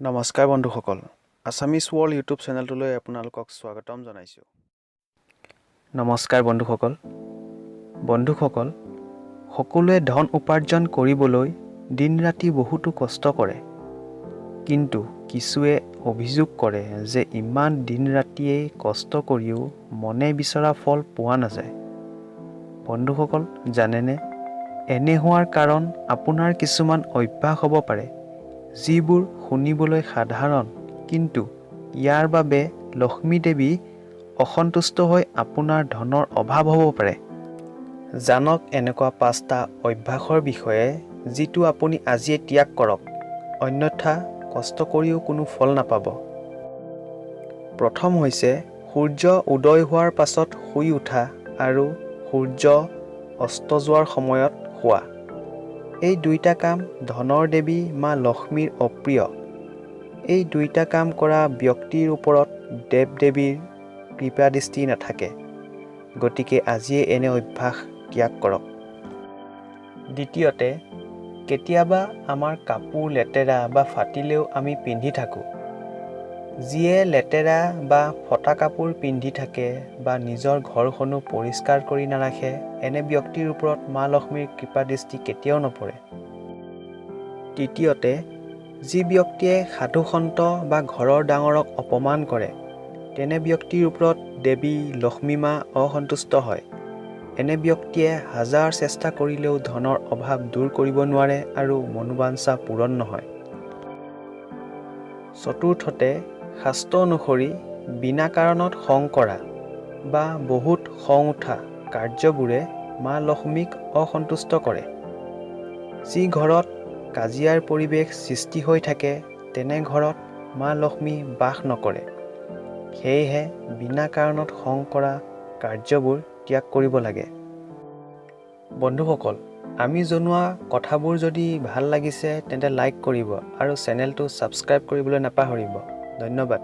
নমস্কাৰ বন্ধুসকল, Assamese world YouTube চেনেলটোলৈ আপোনালোকক স্বাগতম জনাইছোঁ। নমস্কাৰ বন্ধুসকল। বন্ধুসকল, সকলোৱে ধন উপাৰ্জন কৰিবলৈ দিন ৰাতি বহুতো কষ্ট কৰে। কিন্তু কিছুৱে অভিযোগ কৰে যে ইমান দিন ৰাতিয়েই কষ্ট কৰিও মনে বিচৰা ফল পোৱা নাযায়। বন্ধুসকল, জানেনে এনে হোৱাৰ কাৰণ আপোনাৰ কিছুমান অভ্যাস হ'ব পাৰে, যিবোৰ শুনিবলৈ সাধাৰণ, কিন্তু ইয়াৰ বাবে লক্ষ্মী দেৱী অসন্তুষ্ট হৈ আপোনাৰ ধনৰ অভাৱ হ'ব পাৰে। জানক এনেকুৱা পাঁচটা অভ্যাসৰ বিষয়ে, যিটো আপুনি আজিয়ে ত্যাগ কৰক, অন্যথা কষ্ট কৰিও কোনো ফল নাপাব। প্ৰথম হৈছে সূৰ্য উদয় হোৱাৰ পাছত শুই উঠা আৰু সূৰ্য অস্ত যোৱাৰ সময়ত শোৱা। এই দুইটা কাম ধনৰ দেৱী মা লক্ষ্মীৰ অপ্ৰিয়। এই দুইটা কাম কৰা ব্যক্তিৰ ওপৰত দেৱ দেৱীৰ কৃপা দৃষ্টি নাথাকে। গতিকে আজিয়ে এনে অভ্যাস ত্যাগ কৰক। দ্বিতীয়তে, কেতিয়াবা আমাৰ কাপোৰ লেতেৰা বা ফাটিলেও আমি পিন্ধি থাকোঁ। যিয়ে লেতেৰা বা ফটা কাপোৰ পিন্ধি থাকে বা নিজৰ ঘৰখনো পৰিষ্কাৰ কৰি নাৰাখে, এনে ব্যক্তিৰ ওপৰত মা লক্ষ্মীৰ কৃপা দৃষ্টি কেতিয়াও নপৰে। তৃতীয়তে, যি ব্যক্তিয়ে সাধু সন্ত বা ঘৰৰ ডাঙৰক অপমান কৰে, তেনে ব্যক্তিৰ ওপৰত দেৱী লক্ষ্মী মা অসন্তুষ্ট হয়। এনে ব্যক্তিয়ে হাজাৰ চেষ্টা কৰিলেও ধনৰ অভাৱ দূৰ কৰিব নোৱাৰে আৰু মনোবাঞ্ছা পূৰণ নহয়। চতুৰ্থতে, শাস্ত্ৰ অনুসৰি বিনা কাৰণত খং কৰা বা বহুত খং উঠা কাৰ্যবোৰে মা লক্ষ্মীক অসন্তুষ্ট কৰে। যি ঘৰত কাজিয়াৰ পৰিৱেশ সৃষ্টি হৈ থাকে, তেনে ঘৰত মা লক্ষ্মী বাস নকৰে। সেয়েহে বিনা কাৰণত খং কৰা কাৰ্যবোৰ ত্যাগ কৰিব লাগে। বন্ধুসকল, আমি জনোৱা কথাবোৰ যদি ভাল লাগিছে, তেন্তে লাইক কৰিব আৰু চেনেলটো ছাবস্ক্ৰাইব কৰিবলৈ নাপাহৰিব। ধন্যবাদ।